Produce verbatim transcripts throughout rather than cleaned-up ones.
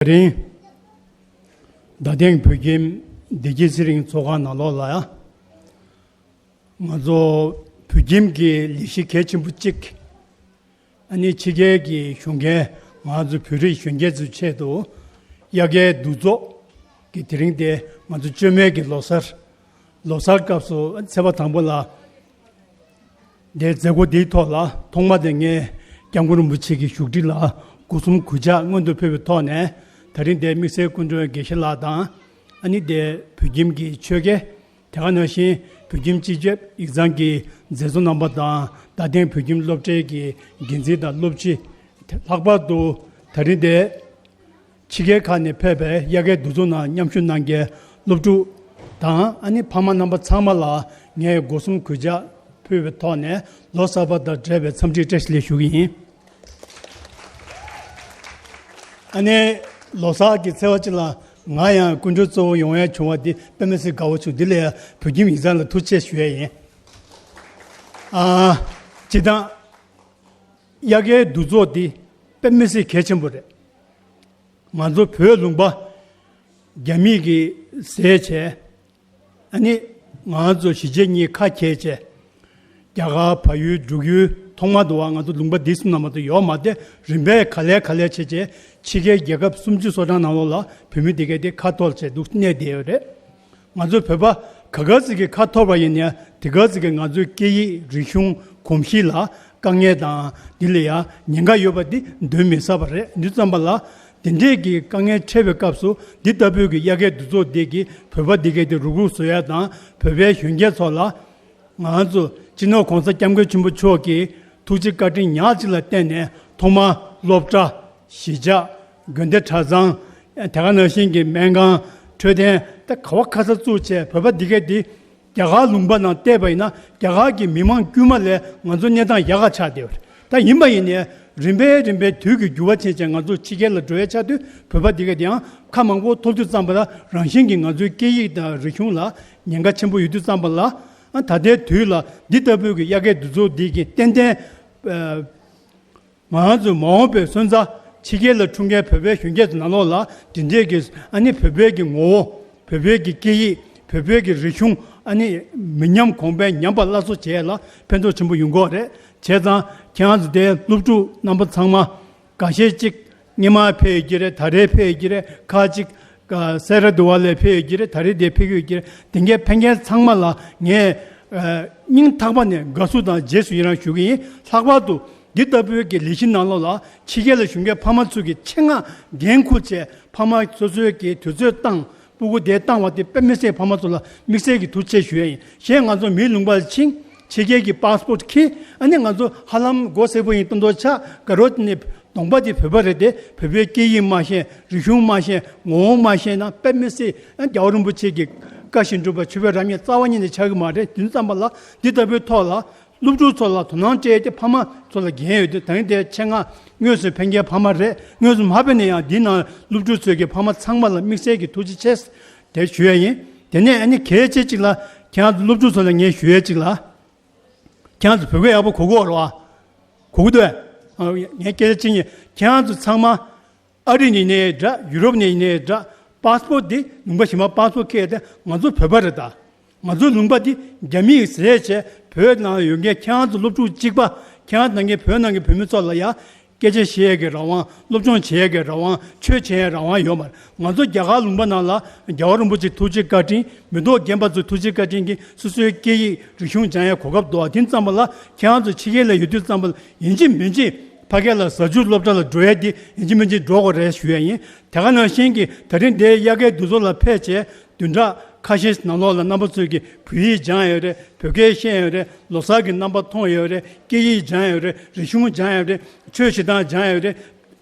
དེ་རིང་རྡ་སྟེང་བོད་ཁྱིམ་བདེ་སྐྱིད་ཚེ་རིང་ཚོགས་ཁང་ནང་ལོགས་ལ་ཡ། ང་ཚོ་བོད་ཁྱིམ་གྱི་ལས་གཞི་གལ་ཆེན་པོ་གཅིག་ཨ་ནི་ཕྱི་རྒྱལ་གྱི་གཞོན་སྐྱེས་ང་ཚོ་བོད་རིགས་གཞོན་སྐྱེས་ཚོའི་ཆེད་དུ་དབྱར་ཁའི་འདུ་ཚོགས་ཀྱི་དེ་རིང་དེ་ང་ཚོ་བཅོས་མའི་གི་ལོ་གསར་ལོ་གསར་སྐབས་སུ་ཚེས་པ་དང་པོ་ལ། དེའི་མཛད་སྒོ་འདིའི་ཐོག་ལ་ཐོག་མ་དེ་ངས་སྐྱབས་མགོན་རིན་པོ་ཆེ་གི་བཞུགས་ཁྲི་ལ་སྒོ་གསུམ་གུས་ཕྱག་སྔོན་དུ་ཕུལ་བའི་ཐོག་ནས། དེ་རིང་དེ་དམིགས་བསལ་སྐུ་མགྲོན་དགེ་བཤེས་ལགས་དང་། ཨ་ནི་དེ་བོད་ཁྱིམ་གྱི་ཆོས་དགེ། དེ་ག་ནང་བཞིན་བོད་ཁྱིམ་སྤྱི་ཁྱབ་ཡིག་ཚང་གི་མཛད་གཙོ་རྣམ་པ་དང་རྡ་སྟེང་བོད་ཁྱིམ་སློབ་གྲྭའི་གི་འགན་འཛིན་དང་སློབ་སྤྱི། ལྷག་པར་དུ་དེ་རིང་དེ་ཕྱི་རྒྱལ་ཁག་ནས་ཕེབས་པའི་དབྱར་ཁའི་འདུ་ཚོགས་ནང་མཉམ་ཞུགས་གནང་མཁན་སློབ་ཕྲུག་དང་། ཨ་ནི་ཕ་མ་རྣམ་པ་ཚང་མ་ལ་ངས་སྒོ་གསུམ་གུས་ཕྱག་ཕུལ་བའི་ཐོག་ནས་ལོ་གསར་པ་དང་འབྲེལ་བའི་འཚམས་འདྲི་བཀྲ་ཤིས་བདེ་ལེགས་ཞུ་གི་ཡིན། ཨ་ནི་ལོ་གསར་གྱི་ཚེས་པ་གཅིག་ལ་ང་ཡང་སྐུ་མགྲོན་གཙོ་བོ་ཡོང་ཡ་བྱུང་བ་འདི་དཔེ་མི་སྲིད་དགའ་བོ་བྱུང་། འདི་ལ་ཡང་བོད་ཁྱིམ་ཡིག་ཚང་ལ་ཐུགས་རྗེ་ཆེ་ཞུ་ཡ་ཡིན། ཨ། སྤྱིར་བཏང་དབྱར་ཁའི་འདུ་ཚོགས་འདི་དཔེ་མི་སྲིད་གལ་ཆེན་པོ་རེད། ང་ཚོ་བོད་ལུང་པ་རྒྱ་མིས་ཀྱིས་ཟས་བྱས། ཨ་ནི་ང་ཚོ་གཞིས་བྱེས་གཉིས་ཁ་གྱེས་བྱས། རྒྱ་གར་བལ་ཡུལ་འབྲུག་ཡུལ་ཐོག་མ་དུ་བ་ང་ཚོ་ལུང་པ་འདི་གསུམ་ནང་མ་གཏོགས་ཡོད་མ་རེད། རིམ་པས་ག་ལེ་ག་ལེ་བྱས་བྱས་ཕྱི་རྒྱལ་རྒྱལ་ཁབ་སུམ་ཅུ་སོ་གྲངས་ནང་ལོགས་ལ་བོད་མི་དེ་གས་དེ་ཁ་འཐོར་བྱས་འདུག་གནས་བསྡད་ཡོད་རེད། ང་ཚོ་བོད་པ་ག་ག་ཟིག་གི་ཁ་འཐོར་བ་ཡིན་ནའི་དེ་ག་ཟིག་གི་ང་ཚོའི་སྐད་ཡིག་རིག་གཞུང་གོམས་གཤིས་ལ་དཀའ་ངལ་དང་འདི་ལ་ཡང་ཉེན་ཁ་ཡོད་པ་འདི་གདོན་མི་ཟ་བ་རེད། འདི་ཙམ་པ་ལ་དེ་འདྲས་ཀྱི་དཀའ་ངལ་འཕྲད་པའི་སྐབས་སུ་འདི་ལྟ་བུའི་གི་དབྱར་ཁའི་འདུ་ཚོགས་འདི་གིས་བོད་པ་འདི་གས་དེ་རུག་རུག་བཟོ་ཡ་དང་བོད་པའི་གཞོན་སྐྱེས་ཚོ་ལ། ང་ཚོ་སྤྱི་ནོར་༸གོང་ས་༸སྐྱབས་མགོན་ཆེན་པོ་མཆོག་གི་ཐུགས་རྗེ་བཀའ་དྲིན་ཉག་གཅིག་ལ་བརྟེན་ནས་ཐོག་མར་སློབ་གྲྭ། གཞིས་ཆགས། དགོན་སྡེ་གྲྭ་ཚང་། དེ་ག་ནང་བཞིན་གྱི་སྨན་ཁང་། འཕྲོད་བསྟེན། ད་ག་བ་ག་ས་བཙུགས་བྱས་བོད་པ་འདི་གས་འདི་རྒྱ་གར་ལུང་པ་ནང་བལྟས་པ་ཡིན་ན་རྒྱ་གར་གྱི་མི་མང་དཀྱུས་མ་ལས་ང་ཚོ་གནས་སྟངས་ཡག་ག་ཆགས་བསྡད་པ་རེད། ད་ཡིན་པ་ཡིན་ནའི་རིམ་པས་རིམ་པས་དུས་ཀྱི་འགྱུར་བ་ཕྱིན་བྱས་ང་ཚོ་ཕྱི་རྒྱལ་ལ་འགྲོ་ཡ་ཆགས་དུས་བོད་པ་འདི་གས་འདི་ཡང་ཁ་མང་པོ་ཐོབ་དུས་ཙམ་པ་ལ་རང་བཞིན་གྱིས་ང་ཚོའི་སྐད་ཡིག་དང་རིག་གཞུང་ལ་ཉེན་ཁ་ཆེན་པོ་ཡོད་དུས་ཙམ་པ་ལ། ཨ། ད་ལྟའི་དུས་ལ་འདི་ལྟ་བུའི་གི་དབྱར་ཁའི་འདུ་ཚོགས་འདི་གིས་ཏན་ཏན། ཨ། ང་ཚོ་མ་འོངས་པའི་སོན་རྩ་ཕྱི་རྒྱལ་ལ་འཁྲུངས་མཁན་བོད་པའི་གཞོན་སྐྱེས་ཚོ་ནང་ལོགས་ལ་འདི་འདྲས་ཀྱི་ཨ་ནི་བོད་པའི་གི་ངོ་བོ། བོད་པའི་གི་སྐད་ཡིག་བོད་པའི་གི་རིག་གཞུང་ཨ་ནི་མི་ཉམས་གོང་འཕེལ་ཉམས་པ་སླར་གསོ་བྱེད་ཡ་ལ་ཕན་ཐོགས་ཆེན་པོ་ཡོང་གི་རེད། བྱས་ཙང་ཁྱེད་རང་ཚོ་དེ་སློབ་ཕྲུག་རྣམ་པ་ཚང་མ། འགའ་ཤས་ཅིག་སྔོན་མ་ཕེབས་ཡོད་ཀྱི་རེད། ད་རེས་ཕེབས་ཡོད་ཀྱི་རེད། ཁ་ཅིག་ག་སེ་ར་དུ་བ་ལས་ཕེབས་ཡོད་ཀྱི་རེད། ད་རེས་དེ་ཕེབས་ཡོད་ཀྱི་རེད། དེ་འགའི་ཕེབས་མཁན་ཚང་མ་ལ་ངས་ཨ་སྙིང་ཐག་པ་ནས་དགའ་བསུ་དང་རྗེས་སུ་ཡི་རང་ཞུ་གི་ཡིན། ལྷག་པར་དུ་འདི་ལྟ་བུའི་གི་ལས་གཞི་ནང་ལོགས་ལ་ཕྱི་རྒྱལ་ལ་བཞུགས་མཁན་ཕ་མ་ཚོས་ཀྱི་ཆེད་མངགས་འགན་འཁུར་བྱས་ཕ་མ་སོ་སོའི་གི་དུས་ཚོད་བཏང་། སྤུ་གུ་དེ་བཏང་བ་དེ་དཔེ་མི་སྲིད་ཕ་མ་ཚོ་ལ་དམིགས་བསལ་གྱི་ཐུགས་རྗེ་ཆེ་ཞུ་ཡ་ཡིན། གཞན་ང་ཚོ་མིའི་ལུང་པར་ཕྱིན། ཕྱི་རྒྱལ་གྱི་པཱ་སི་པོར་ཊི་འཁྱེར། ཨ་ནི་ང་ཚོ་ཧ་ལམ་མགོ་སེར་པོ་ཡིན་མདོག་མདོག་ཆགས། དགའ་རོགས་ནས་གདོང་པ་དེ་བོད་པ་རེད་དེ། བོད་པའི་སྐད་ཡིག་མ་ཤེས། རིག་གཞུང་མ་ཤེས། ངོ་བོ་མ་ཤེས་ན་དཔེ་མི་སྲིད། ཨ། རྒྱལ་བ་རིན་པོ་ཆེ་གི་བཀའ་བཞིན་སྒྲུབ་པ། ཆོས་པའི་རབ་གནས་རྩ་བ་ཉིད་ནས་ཆགས་ཀྱི་མ་རེད། དེ་ཙམ་པ་ལ་འདི་ལྟ་བུའི་ཐོག་ལ། སློབ་ཕྲུག་ཚོ་ལ་དོ་སྣང་སྤྲད་དེ་ཕ་མ་ཚོ་ལ་འགན་ཡོད་དེ། ད་རིང་དེ་ཆེད་མངགས་དངོས་སུ་ཕེབས་མཁན་ཕ་མ་རེད། དངོས་སུ་མ་ཕེབས་ན་ཡང་འདི་ནང་སློབ་ཕྲུག་ཚོའི་གི་ཕ་མ་ཚང་མ་ལ་དམིགས་བསལ་གྱི་ཐུགས་རྗེ་ཆེ་དེ་ཞུ་ཡ་ཡིན། དེ་ནས་ཨ་ནི་གལ་ཆེ་གཅིག་ལ་ཁྱེད་རང་ཚོ་སློབ་ཕྲུག་ཚོ་ལ་ངས་ཞུ་ཡ་གཅིག་ལ། ཁྱེད་རང་ཚོ་བོད་སྐད་ཡག་པོ་གོ་གི་ཡོད་རེད་བ། གོ་གི་འདུག་ཨ། ངས་སྐད་ཆ་གཅིག་ཉིད། ཁྱེད་རང་ཚོ་ཚང་མ། ཨ་རི་ནས་ཡིན་ནའི་འདྲ། ཡུ་རོབ་ནས་ཡིན་ནའི་འདྲ། པཱ་སི་པོར་ཊི་འདི་ལུང་པ་གཞན་པ་པཱ་སི་པོར་ཊི་འཁྱེར་ཏེ་ང་ཚོ་བོད་པ་རེད་ད། ང་ཚོའི་ལུང་པ་འདི་རྒྱ་མིས་ཟས་བྱས། བོད་ནང་ཡོད་མཁན་ཁྱེད་རང་ཚོ་སློབ་ཕྲུག་གཅིག་པ། ཁྱེད་རང་ནང་གི་བོད་ནང་གི་བོད་མི་ཚོ་ལ་ཡ་སྐད་ཆ་བཤད་ཡས་ཀྱི་རང་དབང་། སློབ་སྦྱོང་བྱེད་ཡས་ཀྱི་རང་དབང་། ཆོས་བྱེད་ཡས་རང་དབང་ཡོད་མ་རེད། ང་ཚོ་རྒྱ་གར་ལུང་པ་ནང་ལ་རྒྱལ་བ་རིན་པོ་ཆེ་ཐུགས་རྗེ་བཀའ་དྲིན། མི་ཐོག་རྒན་པ་ཚོའི་ཐུགས་རྗེ་བཀའ་དྲིན་གྱིས་སོ་སོའི་སྐད་ཡིག་རིག་གཞུང་སྦྱང་ཡས་གོ་སྐབས་འདུག་བ། དེ་ཙམ་པ་ལ་ཁྱེད་རང་ཚོ་ཕྱི་རྒྱལ་ལ་ཡོད་དུས་ཙམ་པ་ལ་ཡིན་གཅིག་མིན་གཅིག་ཕ་གི་ལ་གཟའ་མཇུག་སློབ་གྲྭ་ལ་འགྲོ་ཡས་འདི་ཡིན་གཅིག་མིན་གཅིག་འགྲོ་དགོས་རེད་ཞུ་ཡས་ཡིན། དེ་ག་ནང་བཞིན་གྱི་ད་རིང་འདིའི་དབྱར་ཁའི་འདུ་ཚོགས་ལ་ཕེབས་བྱས་བདུན་ཕྲག་ཁ་ཤས་ནང་ལོགས་ལ་རྣམ་པ་ཚོས་ཀྱི་བོད་ཡིག་སྦྱང་ཡོད་རེད། བོད་སྐད་ཤེས་ཡོད་རེད། ལོ་གསར་གྱི་རྣམ་པ་མཐོང་ཡོད་རེད། སྐད་ཡིག་སྦྱང་ཡོད་རེད། རིག་གཞུང་སྦྱང་ཡོད་རེད། ཆོས་བྱེད་སྟངས་སྦྱང་ཡོད་རེད།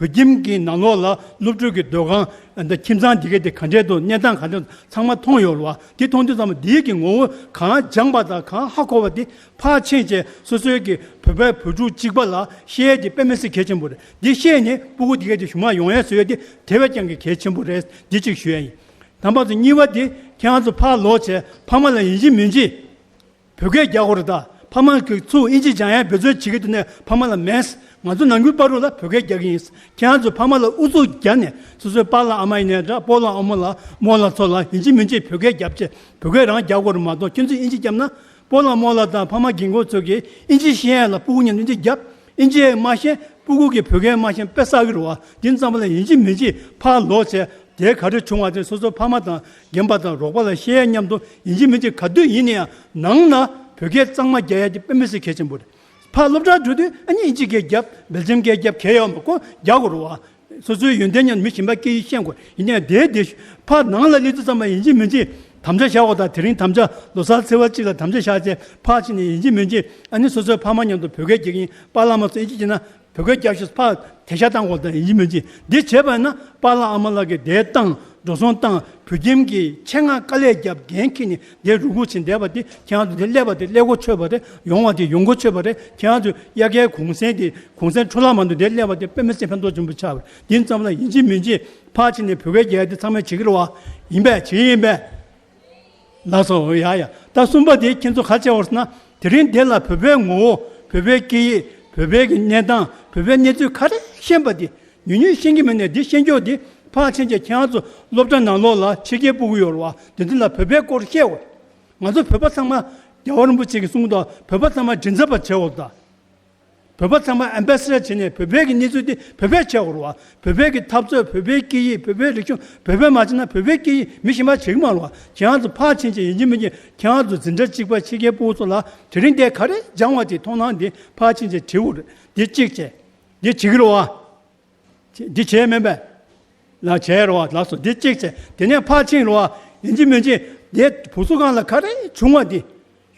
བོད་ཁྱིམ་གྱི་ནང་ལོགས་ལ་སློབ་ཕྲུག་གི་སྡོད་ཁང་། ཁྱིམ་ཚང་འདི་ག་དེ་ག་འདྲས་འདུག་གནས་སྟངས་ག་འདྲས་འདུག་ཚང་མ་མཐོང་ཡོད་རེད་བ། དེ་མཐོང་དུས་ཙམ་པ་འདིའི་གི་ངོ་བོ་གང་སྦྱངས་པ་དང་གང་ཧ་གོ་བ་དེ་ཕར་ཕྱིན་བྱས་སོ་སོའི་གི་བོད་པའི་བུ་ཕྲུག་གཅིག་པ་ལ་བཤད་ཡས་དེ་དཔེ་མི་སྲིད་གལ་ཆེན་པོ་རེད། འདི་བཤད་ནས་སྤུ་གུ་འདི་ག་དེ་གཞུག་མ་ཡོང་ཡས་བཟོ་ཡས་དེ་དེ་བས་ཀྱང་གི་གལ་ཆེན་པོ་རེད། འདི་གཅིག་ཞུ་ཡས་ཡིན། དམ་པ་ཚོ་གཉིས་པ་དེ་ཁྱེད་རང་ཚོ་ཕར་ལོག་བྱས་ཕ་མ་ལ་ཡིན་གཅིག་མིན་གཅིག་བོད་སྐད་རྒྱག་དགོས་རེད་ད། ཕ་མ་གི་ཚུར་ཨིན་ཇི་སྦྱང་ཡས་འབད་བརྩོན་བྱེད་ཀྱི་འདུག་ནས་ཕ་མ་ལ་མེད། ང་ཚོ་ནང་ཁུལ་བར་དུ་ལ་བོད་སྐད་རྒྱག་གི་ཡིན། ཁྱེད་རང་ཚོ་ཕ་མ་ལ་ཨུ་ཚུགས་རྒྱག་ནས་སོ་སོའི་པཱ་ལགས་ཨ་མ་ཡིན་ནའི་འདྲ། སྤོ་ལགས་ཨ་མ་ལགས་རྨོ་ལགས་ཚོ་ལ་ཡིན་གཅིག་མིན་གཅིག་བོད་སྐད་རྒྱབ་བྱས་བོད་སྐད་རང་རྒྱག་དགོས་རེད་མ་གཏོགས། ཁྱེད་ཚོས་དབྱིན་ཇི་རྒྱབ་ན། སྤོ་ལགས་རྨོ་ལགས་དང་ཕ་མ་རྒན་གོག་ཚོ་གིས་དབྱིན་ཇི་ཤེས་ཡ་ལ་སྤུ་གུ་མཉམ་དུ་དབྱིན་ཇི་རྒྱབ། དབྱིན་ཇི་མ་ཤེས་སྤུ་གུ་གིས་བོད་སྐད་མ་ཤེས་དཔེ་བསགས་ཀྱི་རེད་བ། དེ་ཙམ་པ་ལ་ཡིན་གཅིག་མིན་གཅིག་ཕར་ལོག་བྱས་དེ་ག་རེ་བྱུང་བ་དེ་སོ་སོ་ཕ་མ་དང་རྒན་པ་དང་རོགས་པ་ལ་བཤད་ཡ་མཉམ་དུ་ཡིན་གཅིག་མིན་གཅིག་ག་དུས་ཡིན་ན་ཡང་ནང་ན་བོད་སྐད་གཙང་མ་རྒྱག་ཡ་དེ་དཔེ་མི་སྲིད་གལ་ཆེན་པོ་རེད། ཕར་སློབ་གྲྭར་འགྲོ་དུས་ཨ་ནི་དབྱིན་ཇི་སྐད་རྒྱབ། སྦེལ་ཇམ་སྐད་རྒྱབ། གལ་ཡོད་མ་ཁོ་རྒྱག་དགོས་རེད་བ། སོ་སོའི་ཡོན་ཏན་ཉམས་མི་གཞན་པ་སྐད་ཡིག་ཤེས་དགོས། ཡིན་ནའི་དེའི་དེ་ཕར་ནང་ལ་སླེབས་དུས་ཙམ་པ་ཡིན་གཅིག་མིན་གཅིག་དམ་བཅའ་བཞག་དགོས། ད་དེ་རིང་དམ་བཅའ་ལོ་གསར་ཚེས་པ་གཅིག་ལ་དམ་བཅའ་བཞག་བྱས་ཕར་ཕྱིན་ནས་ཡིན་གཅིག་མིན་གཅིག་ཨ་ནི་སོ་སོའི་ཕ་མ་མཉམ་དུ་བོད་སྐད་རྒྱག་གི་ཡིན། པཱ་ལགས་མ་ཚོ་དབྱིན་ཇི་བྱས་ན་བོད་སྐད་རྒྱབ་ཤོག་ཕར་དེ་ཤ་བཏང་དགོས། ད་ཡིན་གཅིག་མིན་གཅིག་འདི་བྱས་པ་ཡིན་ན་པཱ་ལགས་ཨ་མ་ལགས་ཀྱིས་དེ་བཏང་། འགྲོ་སོང་བཏང་། བོད་ཁྱིམ་གྱི་ཆེད་མངགས་དཀའ་ལས་བརྒྱབ། འགན་འཁྱེར་ནས་དེ་རུ་ཁུག་ཕྱིན་བསྡད་པ་དེ་ཁྱེད་རང་ཚོ་དེ་སླེབས་པ་དེ་སླེབས་གོ་ཆོད་པ་རེད། ཡོང་བ་དེ་ཡོང་གོ་ཆོད་པ་རེད། ཁྱེད་རང་ཚོ་དབྱར་ཁའི་གུང་སེང་དེ་གུང་སེང་འཕྲོ་བརླག་མ་འདུག་དེ་སླེབས་པ་དེ་དཔེ་མི་སྲིད་ཕན་ཐོགས་ཆེན་པོ་ཆགས་པ་རེད། དེ་ཙམ་ལ་ཡིན་གཅིག་མིན་གཅིག་ཕར་ཕྱིན་ནས་བོད་སྐད་རྒྱག་ཡ་དེ་ཚང་མས་བྱེད་ཀྱི་རེད་བ། ཡིན་པས། བྱེད་ཀྱི་ཡིན་པས། ལགས་སོ། ཡ་ཡ། ད་གསུམ་པ་དེ་ཁྱེད་ཚོ་ག་རེ་བྱས་པ་རེད་ཟེར་ན། དེ་རིང་འདི་ལ་བོད་པའི་ངོ་བོ། བོད་པའི་སྐད་ཡིག་བོད་པའི་གི་གནས་སྟངས། བོད་པའི་གནས་ཚུལ་ག་རེ་ཤེས་པ་དེ། ཉུང་ཉུང་ཤེས་ཀྱི་མེད་ནས་འདི་ཤེས་མགྱོགས་འདི་ཕར་ཕྱིན་བྱས་ཁྱེད་རང་ཚོ་སློབ་གྲྭ་ནང་ལོགས་ལ་ཕྱི་རྒྱལ་སྤུ་གུ་ཡོད་རེད་བ། དེ་ཚོ་ལ་བོད་པའི་སྐོར་བཤད་དགོས། ང་ཚོ་བོད་པ་ཚང་མ་རྒྱལ་བ་རིན་པོ་ཆེ་གིས་གསུངས་འདུག་བོད་པ་ཚང་མ་མགྲིན་ཚབ་པ་བྱེད་དགོས་འདུག་བོད་པ་ཚང་མ་ཨེམ་བྷེ་སེ་ཌར་བྱས་ནས་བོད་པའི་གི་གནས་ཚུལ་དེ་བོད་པས་བྱེད་དགོས་རེད་བ། བོད་པའི་གི་འཐབ་རྩོད། བོད་པའི་སྐད་ཡིག་བོད་པའི་རིག་གཞུང་བོད་པས་མ་བྱས་ན་བོད་པའི་སྐད་ཡིག་མི་གཞན་པ་བྱེད་ཀྱི་མ་རེད་བ། ཁྱེད་རང་ཚོ་ཕར་ཕྱིན་བྱས་ཡིན་གཅིག་མིན་གཅིག་ཁྱེད་རང་ཚོ་འཛིན་གྲྭ་གཅིག་པ་ཕྱི་རྒྱལ་སྤུ་གུ་ཚོ་ལ་དེ་རིང་འདིར་ག་རེ་སྦྱངས་པ་དེ་མཐོང་སྣང་འདི་ཕར་ཕྱིན་བྱས་བྲིས་དགོས་རེད། འདི་གཅིག་བྱས། འདི་བྱེད་ཀྱི་རེད་བ། འདི་བྱས་མིན་པས། ལགས་བྱས་རེད་བ། ལགས་སོ། འདི་གཅིག་བྱས། དེ་ནས་ཕར་ཕྱིན་རེད་བ། ཡིན་གཅིག་མིན་གཅིག་འདི་བུ་གསོ་ཁང་ལ་ག་རེ་བྱུང་བ་འདི།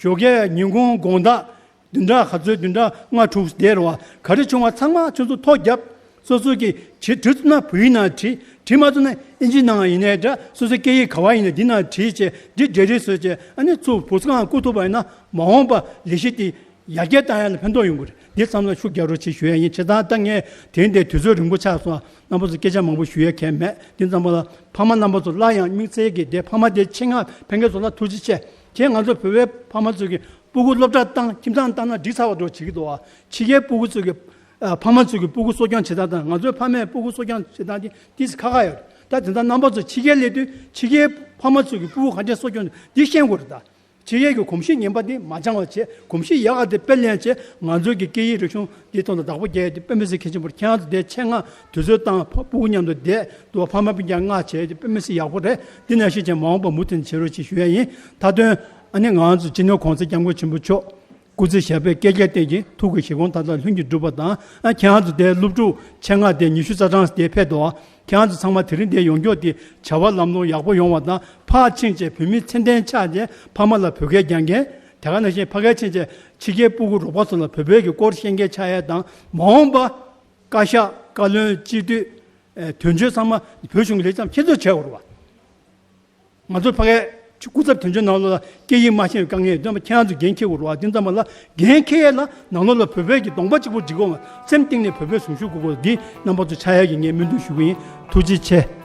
ཞོགས་ཀས་ཉིན་གུང་དགོང་དག་བདུན་ཕྲག་ག་ཚོད་བདུན་ཕྲག་ལྔ་དྲུག་བསྡད་རེད་བ། ག་རེ་བྱུང་བ་ཚང་མ་ཁྱོད་ཚོ་ཐོ་བརྒྱབ། སོ་སོ་གིས་བྲིས་བྲིས་ཐུབ་ན་བོད་ཡིག་ནང་བྲིས། བྲིས་མ་ཐུབ་ན་ཨིན་ཇི་ནང་ཡིན་ནའི་འདྲ། སོ་སོའི་སྐད་ཡིག་ག་བ་ཡིན་ནའི་འདི་ནང་བྲིས་བྱས་འདི་འབྲེལ་རེས་བཟོས་བྱས་ཨ་ནི་ཚུར་བུ་གསོ་ཁང་བསྐུར་ཐུབ་པ་ཡིན་ན་མ་འོངས་པ་ལས་གཞི་དེ་ཡར་རྒྱས་བཏང་ཡ་ལ་ཕན་ཐོགས་ཡོང་གི་རེད། འདི་ཚང་མ་ལ་ཤུགས་རྒྱག་རོགས་བྱེད་ཞུ་ཡ་ཡིན། བྱས་ཙང་ད་ངས་དེ་རིང་འདིར་དུས་ཚོད་རིང་པོ་ཆགས་སོང་། རྣམ་པ་ཚོ་སྐད་ཆ་མང་པོ་ཞུ་ཡ་གང་ཡང་མེད། འདི་ཙམ་པ་ལ་ཕ་མ་རྣམ་པ་ཚོ་སླར་ཡང་དམིགས་བསལ་གྱིས་དེ་ཕ་མ་དེ་ཆེད་མངགས་ཕན་མཁན་ཚོ་ལ་ཐུགས་རྗེ་ཆེ། ཁྱེད་ང་ཚོ་བོད་པའི་ཕ་མ་ཚོ་གིས་སྤུ་གུ་སློབ་གྲྭ་བཏང་ཁྱིམ་ཚང་བཏང་ན་འགྲིག་ཚར་བ་འདྲ་བོ་བྱེད་ཀྱི་འདུག་བ། ཕྱི་རྒྱལ་སྤུ་གུ་ཚོ་གི་ཨ་ཕ་མ་ཚོ་གི་སྤུ་གུ་གསོ་སྐྱོང་བྱེད་སྟངས་དང་ང་ཚོའི་ཕ་མས་སྤུ་གུ་གསོ་སྐྱོང་བྱེད་སྟངས་དེ་ཏོག་ཙམ་ཁ་ཁ་ཡོད་རེད། ད་དེ་འདྲ་རྣམ་པ་ཚོ་ཕྱི་རྒྱལ་སླེབས་དུས་ཕྱི་རྒྱལ་ཕ་མ་ཚོ་གི་སྤུ་གུ་ག་འདྲས་གསོ་སྐྱོང་འདི་ཤེས་དགོས་རེད་ད། ཕྱི་རྒྱལ་གྱི་གོམས་གཤིས་ངན་པ་འདི་མ་སྦྱང་བ་བྱས། གོམས་གཤིས་ཡག་ག་དེ་དཔེ་ལེན་བྱས། ང་ཚོའི་གི་སྐད་ཡིག་རིག་གཞུང་འདི་ཐོག་ལ་བདག་པོ་རྒྱག་ཡ་དེ་དཔེ་མི་སྲིད་གལ་ཆེན་པོ་རེད། ཁྱེད་རང་ཚོ་དེ་ཆེད་མངགས་དུས་ཚོད་བཏང་། ཕ་སྤུ་གུ་མཉམ་དུ་བསྡད་འདུག་ཕ་མ་སྤུན་ཀྱག་མངགས་བྱས་དེ་དཔེ་མི་སྲིད་ཡག་པོ་རེད། འདི་ནང་བཞིན་བྱས་མ་འོངས་པ་མུ་མཐུད་བྱེད་རོགས་ཞེས་ཞུ་ཡ་ཡིན། མཐའ་དོན་ཨ་ནི་ང་ཚོ་སྤྱི་ནོར་གོང་ས་སྐྱབས་མགོན་ཆེན་པོ་མཆོག་སྐུ་ཚེ་ཞབས་པད་བསྐལ་བརྒྱར་བརྟན་ཅིང་ཐུགས་ཀྱི་བཞེད་དགོངས་མཐའ་དག་ལྷུན་གྱིས་འགྲུབ་པ་དང་། ཨ་ཁྱེད་རང་ཚོ་དེ་སློབ་ཕྲུག་ཆེད་མངགས་དེ་ཉི་ཤུ་རྩ་གྲངས་དེ་ཕེབས་འདུག་ཁྱེད་རང་ཚོ་ཚང་མ་དེ་རིང་འདིར་ཡོང་རྒྱུ་དེ་བྱ་བ་ལམ་ལྷོང་ཡག་པོ་ཡོང་བ་དང་། ཕར་ཕྱིན་བྱས་བོད་མིའི་མཚན་ལྡན་ཆགས་བྱས་ཕ་མ་ལ་བོད་སྐད་རྒྱག་མཁན། དེ་ག་ནང་བཞིན་ཕ་གིར་ཕྱིན་བྱས་ཕྱི་རྒྱལ་སྤུ་གུ་རོགས་པ་ཚོ་ལ་བོད་པའི་གི་སྐོར་བཤད་མཁན་ཆགས་ཡ་དང་། མ་འོངས་པ་བཀའ་ཤག་བཀའ་བློན་སྤྱི་འཐུས་ཨེ་དོན་གཅོད་ཚང་མ་བོད་གཞུང་གི་ལས་བྱེད་ཚོ་བྱེད་དགོས་རེད་བ། ང་ཚོ་ཕ་གིའི་སྐུ་ཚབ་དོན་གཅོད་ནང་ལོགས་ལ་སྐད་ཡིག་མ་ཤེས་པའི་དཀའ་ངལ་ཡོད་དུས་ཁྱེད་རང་ཚོས་འགན་འཁྱེར་དགོས་རེད་བ། དེ་ཙམ་པ་ལ་འགན་འཁྱེར་ཡས་ལ་ནང་ལོགས་ལ་བོད་པའི་གི་གདོང་པ་གཅིག་པོ་སྒྲིག་དགོས་པ། སེམས་གཏིང་ནས་བོད་པའི་གཟུགས་ཤུགས་དགོས་པ་འདི་རྣམ་པ་ཚོ་ཆགས་ཡས་ཀྱི་ངས་སྨོན་འདུན་ཞུ་གི་ཡིན། ཐུགས་རྗེ་ཆེ།